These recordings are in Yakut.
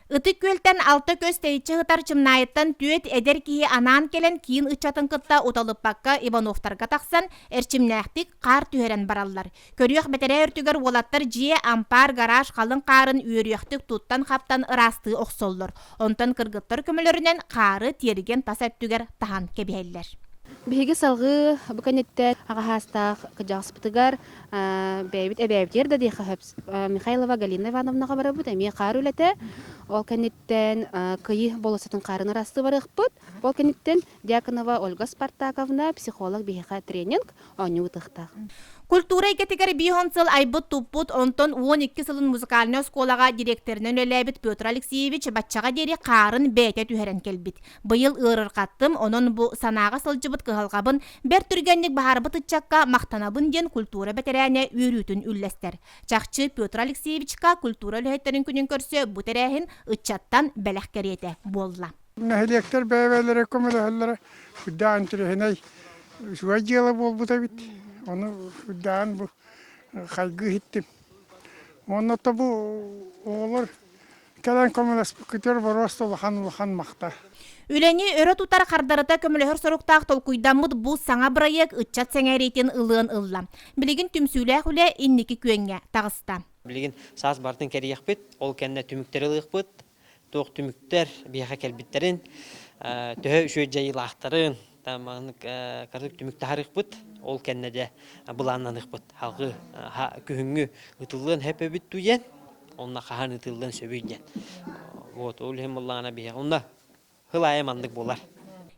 Ытык Күөлтэн алта көс тэйиччи сытар Чымнаайыттан түөрт эдэр киһи анаан кэлэн киин ыччатын кытта уталыппакка Ивановтарга тахсан эрчимнээхтик хаар түһэрэн бараллар. Көрүөх бэтэрээ өртүгэр уолаттар дьиэ, ампаар, гараж халыҥ хаарын үөрүйэхтик туттан-хаптан ыраастыы охсоллор. Онтон кыргыттар көмөлөрүнэн хаары тиэргэн тас өттүгэр таһан кэбиһэллэр. Биһиги салгыы бу кэнниттэн аҕа саастаах кырдьаҕаспытыгар бэйэбит эбээбитигэр да диэххэ сөп Михайлова Галина Ивановнаҕа барабыт эмиэ хаар үлэтэ. Ол кэнниттэн Кыйы болуоссатын хаарын ыраастыы барыахпыт. Ол кэнниттэн Дьяконова Ольга Спартаковна психолог биһиэхэ тренинг оонньуу ыытыахтаах. Культура эйгэтигэр биир сыл айбыт-туппут, онтон 12 сылын музыкальнай оскуолаҕа дириэктэринэн үлэлээбит Петр Алексеевич баччаҕа диэри хаарын бэйэтэ түһэрэн кэлбит. Быйыл ыарырҕаттым, онон бу санааҕа сылдьыбыт кыһалҕабын бэрт түргэнник баһаарбыт ыччакка махтанабын диэн культура бэтэрээнэ үөрүүтүн үллэстэр. Чахчы Петр Алексеевичка культура үлэһиттэрин күнүн көрсө бу тэрээһин ыччаттан бэлэх кэриэтэ буолла. Нэһилиэктэр бэйэ-бэйэлэрэ көмөлөһөллөрө үрдээх интэриэһинэй үчүгэй дьыала буолбут эбит. Ону үрдээҕин бу хайгыы иһиттим. Уонна то бу оҕолор Кэлэн көмөлөспүккүтүгэр боруоста улахан-улахан махтал. Үлэни өрө тутар хардарыта көмөлөһөр соруктаах толкуйдаммыт бу саҥа бырайыак ыччат сэҥээриитин ылыан ылла. Билигин түмсүүлээх үлэ инники күөҥҥэ таҕыста. Билигин саас барытын кэрийиэхпит, ол кэннэ түмүктэри ылыахпыт. Туох түмүктэр биһиэхэ кэлбиттэрин, төһө үчүгэй дьайыылаахтарын, маннык кырдьык түмүк таһаарыахпыт. Ол кэннэ дьэ былааннаныахпыт. Салгыы күһүҥҥү ытыллыан сөп эбит дуу диэн онно хаһан ыытыллыан сөбүй диэн. Вот ол иһин буоллаҕына биһиэхэ онно сыл аайы маннык буолар.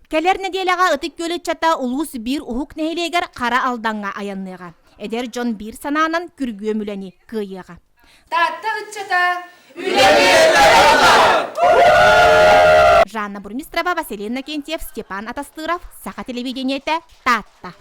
Кэлэр нэдиэлэҕэ Ытык Күөл ыччата улуус биир уһук нэһилиэгэр Хара Алдаҥҥа айанныаҕа. Эдэр дьон биир санаанан күргүөм үлэни кыайыаҕа. Таатта ыччата Жанна Бурмистрова, Василий Иннокентьев, Степан Атастыров, Саха телевидениетэ, Таатта.